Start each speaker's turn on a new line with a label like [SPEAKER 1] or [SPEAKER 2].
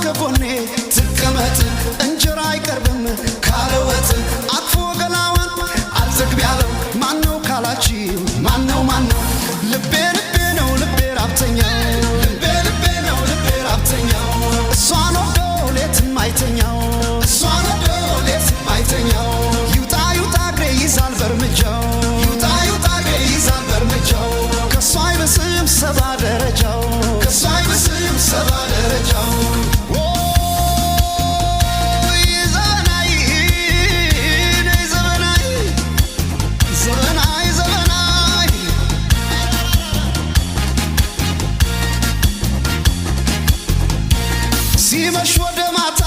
[SPEAKER 1] ከጎኔ ትቀመጥ፣ እንጀራ አይቀርብም ካለወጥ። አቅፎ ገላዋን አልዘግብ ያለው ማነው ካላችሁ፣ ማነው ማነው? ልቤ ልቤ ነው ልቤ ራብተኛው፣ ልቤ ልቤ ነው ልቤ ራብተኛው፣ እሷን ወዶ ሌትም አይተኛው፣ እሷን ወዶ ሌትም አይተኛው። ይውጣ ይውጣ እግሬ ይዛል በእርምጃው፣ ይውጣ ይውጣ እግሬ ይዛል በእርምጃው፣ ከእሷ አይብስም 70 ደረጃው፣ ከእሷ አይብስም 70 ደረጃው። ኦይ ዘመናይ፣ ዘመናይ፣ ዘመናይ፣ ዘመናይ። ሲመሽ ወደ ማታ